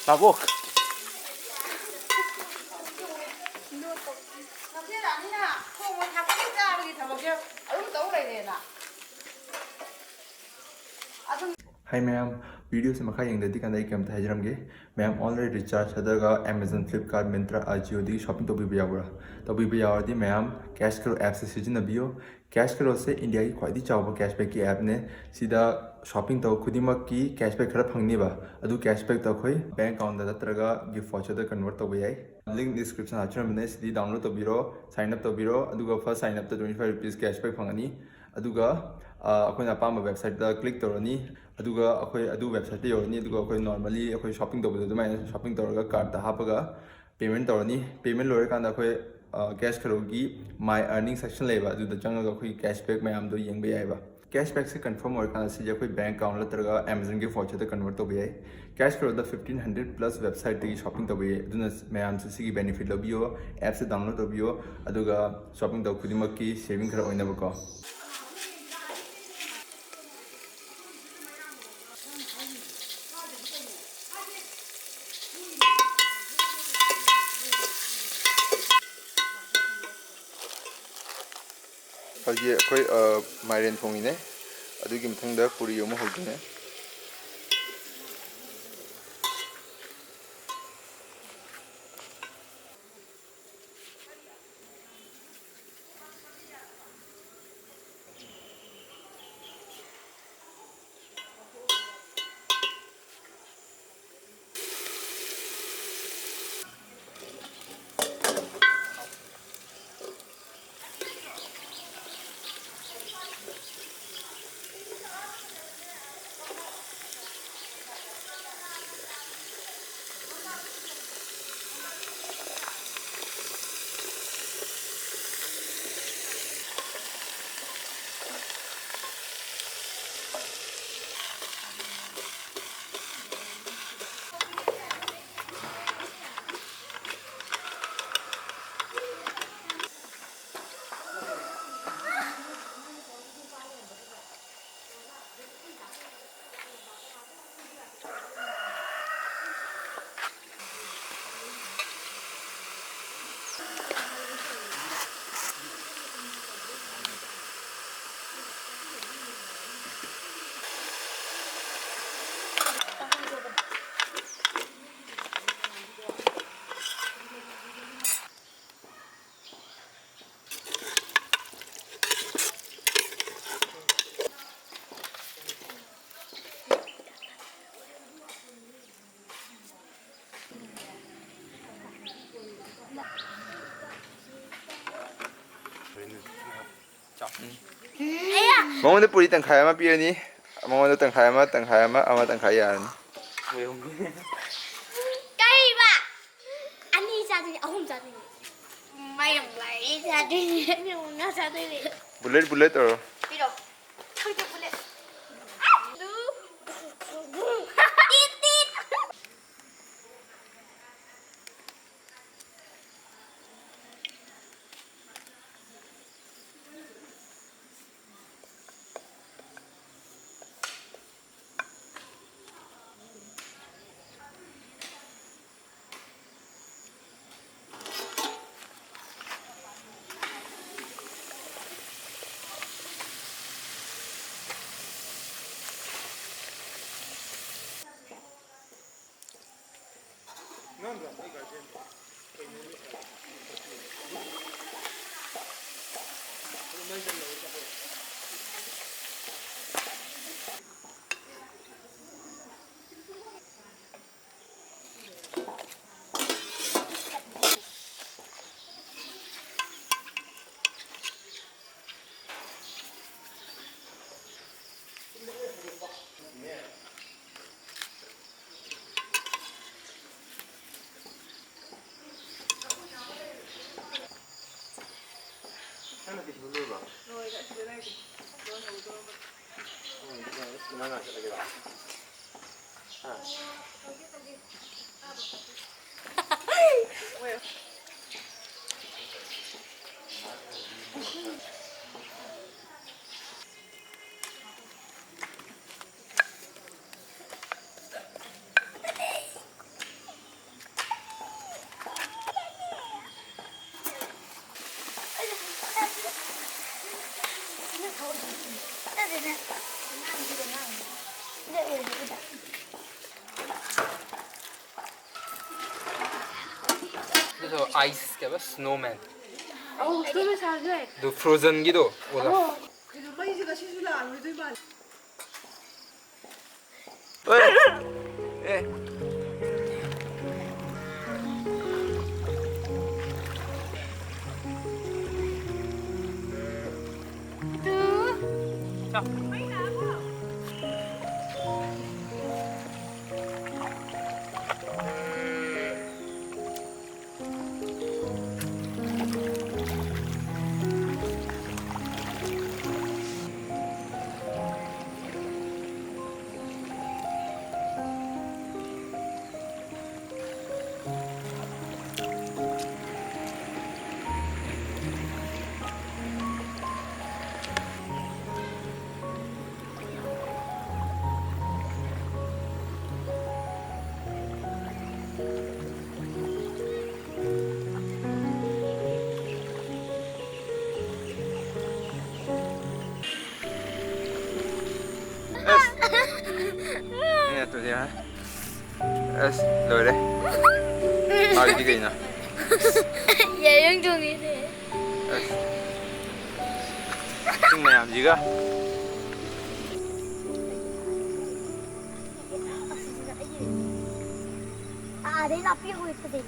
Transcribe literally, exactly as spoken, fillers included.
ꯇꯥꯕꯣ꯫ ꯍꯥꯏ ꯃꯌꯥꯝ, ꯚꯤꯗꯤꯑꯣꯁꯦ ꯃꯈꯥ ꯌꯦꯡꯗꯗꯤ ꯀꯥꯟꯗ ꯑꯩ ꯀꯩꯝꯇ ꯍꯥꯏꯖꯔꯝꯒꯦ꯫ ꯃꯌꯥꯝ, online recharge ꯅꯠꯇ꯭ꯔꯒ Amazon, Flipkart, Myntra, Ajio ꯗꯒꯤ shopping ꯇꯧꯕꯤꯕ ꯌꯥꯎꯕ꯭ꯔꯥ? ꯇꯧꯕꯤꯕ ꯌꯥꯎꯔꯗꯤ ꯃꯌꯥꯝ, Cash Karo app ꯁꯦ ꯁꯤꯖꯤꯟꯅꯕꯤꯌꯨ꯫ Cash Karo ꯁꯦ ꯏꯟꯗꯤꯌꯥꯒꯤ ꯈ꯭ꯋꯥꯏꯗꯒꯤ ꯆꯥꯎꯕ cash back ꯀꯤ app ꯅꯦ꯫ ꯁꯤꯗ shopping ꯇꯧꯕ ꯈꯨꯗꯤꯡꯃꯛꯀꯤ cash back ꯈꯔ ꯐꯪꯅꯤꯕ꯫ ꯑꯗꯨ cash back ꯇꯣ ꯑꯩꯈꯣꯏ bank account ꯗ ꯅꯠꯇ꯭ꯔꯒ gift voucher ꯗ convert ꯇꯧꯕ ꯌꯥꯏ꯫ Link description ꯍꯥꯞꯆꯔꯝꯕꯅꯦ, ꯁꯤꯗꯤ download ꯇꯧꯕꯤꯔꯣ, sign up ꯇꯧꯕꯤꯔꯣ, ꯑꯗꯨꯒ first sign up ꯇ twenty five rupees cash back ꯐꯪꯒꯅꯤ꯫ ꯑꯗꯨꯒ, ꯑ, ꯑꯩꯈꯣꯏꯅ ꯑꯄꯥꯝꯕ website ꯇ click ꯇꯧꯔꯅꯤ꯫ ꯑꯗꯨꯒ ꯑꯩꯈꯣꯏ ꯑꯗꯨ website ꯇ ꯌꯧꯔꯅꯤ꯫ ꯑꯗꯨꯒ ꯑꯩꯈꯣꯏ normally ꯑꯩꯈꯣꯏ shopping ꯇꯧꯕꯗꯣ ꯑꯗꯨꯃꯥꯏꯅ shopping ꯇꯧꯔꯒ cart ꯇ ꯍꯥꯞꯄꯒ payment ꯇꯧꯔꯅꯤ꯫ Payment ꯂꯣꯏꯔꯀꯥꯟꯗ ꯑꯩꯈꯣꯏ, ꯑ, Cash Karo ꯒꯤ My Earning section ꯂꯩꯕ, ꯑꯗꯨꯗ ꯆꯪꯉꯒ ꯑꯩꯈꯣꯏꯒꯤ cash back ꯃꯌꯥꯝꯗꯣ ꯌꯦꯡꯕ ꯌꯥꯏꯑꯕ꯫ Cash back ꯁꯦ confirm ꯑꯣꯏꯔꯀꯥꯟꯗ ꯁꯤꯁꯦ ꯑꯩꯈꯣꯏ bank account ꯅꯠꯇ꯭ꯔꯒ Amazon gift voucher ꯗ convert ꯇꯧꯕ ꯌꯥꯏ꯫ Cash Karo ꯗ fifteen hundred plus website ꯇꯒꯤ shopping ꯇꯧꯕ ꯌꯥꯏ꯫ ꯑꯗꯨꯅ ꯃꯌꯥꯝꯁꯨ ꯁꯤꯒꯤ benefit ꯂꯧꯕꯤꯌꯣ, app ꯁꯦ download ꯇꯧꯕꯤꯌꯣ, ꯑꯗꯨꯒ shopping ꯇꯧꯕ ꯈꯨꯗꯤꯡꯃꯛꯀꯤ saving ꯈꯔ ꯑꯣꯏꯅꯕꯀꯣ꯫ ꯍꯧꯖꯤꯛ ꯑꯩꯈꯣꯏ, ꯑ, ꯃꯥꯏꯔꯦꯟ ꯊꯣꯡꯉꯤꯅꯦ꯫ ꯑꯗꯨꯒꯤ ꯃꯊꯪꯗ ꯄꯨꯔꯤ ꯑꯃ ꯍꯧꯗꯣꯏꯅꯦ꯫ ꯃꯉꯣꯟꯗ ꯄꯨꯔꯤ ꯇꯪꯈꯥꯏ ꯑꯃ ꯄꯤꯔꯅꯤ꯫ ꯃꯉꯣꯟꯗ ꯇꯪꯈꯥꯏ ꯑꯃ, ꯇꯪꯈꯥꯏ ꯑꯃ, ꯑꯃ ꯇꯪꯈꯥꯏ ꯌꯥꯔꯅꯤ꯫ ꯀꯩꯕ? ꯑꯅꯤ ꯆꯥꯗꯣꯏꯅꯤ, ꯑꯍꯨꯝ ꯆꯥꯗꯣꯏꯅꯤ꯫ ꯃꯥꯏꯔꯪ ꯂꯥꯏ ꯆꯥꯗꯣꯏꯅꯤ꯫ ꯃꯤ ꯑꯍꯨꯝ ꯉꯥ ꯆꯥꯗꯣꯏꯅꯤ꯫ ꯕꯨꯂꯦꯠ, ꯕꯨꯂꯦꯠ ꯇꯧꯔꯣ꯫ ꯄꯤꯔꯣ꯫ ꯈꯪꯗꯦ, ꯕꯨꯂꯦꯠ꯫ ꯇꯤꯠ, ꯇꯤꯠ꯫ ꯅꯪꯅ ꯄꯤꯊꯣꯛ ꯂꯣꯏꯔꯕꯣ? ꯂꯣꯏꯔꯦ, ꯑꯁꯤꯗ ꯂꯩꯔꯤ꯫ ꯂꯣꯏꯍꯧꯗꯣꯔꯕꯅꯤ꯫ ꯎꯝ, ꯅꯪ ꯉꯥꯏ ꯆꯠꯂꯒꯦꯔꯣ? ꯍꯥ? ꯑꯗꯨꯗꯣ ꯑꯥꯏꯁ ꯀꯩ ꯍꯥꯏꯕ? ꯁ꯭ꯅꯣꯃꯦꯟ꯫ ꯑꯧ, ꯁ꯭ꯅꯣꯃꯦꯟ ꯁꯥꯔꯁꯨ ꯌꯥꯏ꯫ ꯑꯗꯨ ꯐ꯭ꯔꯣꯖꯟꯒꯤꯗꯣ, ꯑꯣꯂꯥꯐ꯫ ꯑꯣ, ꯀꯩꯅꯣ, ꯃꯩꯁꯦ ꯉꯁꯤꯁꯨ ꯂꯥꯛꯑꯔꯣꯏꯗꯣꯏ ꯃꯥꯜꯂꯦ꯫ ꯑꯦ, ꯑꯦ꯫ ꯇꯨ꯫ ꯑꯁ! ꯑꯩꯅ ꯇꯨꯗꯤ ꯍꯥꯏ꯫ ꯑꯁ, ꯂꯣꯏꯔꯦ꯫ ꯃꯥꯒꯤꯗꯤ ꯀꯩꯅꯣ? ꯌꯥꯏꯔꯪ ꯊꯣꯡꯉꯤꯅꯦ꯫ ꯑꯁ꯫ ꯏꯁꯤꯡ ꯃꯌꯥꯝꯁꯤꯒ꯫ ꯑꯥꯗꯩ ꯂꯥꯞꯄꯤ ꯑꯩꯈꯣꯏ ꯐꯖꯩ꯫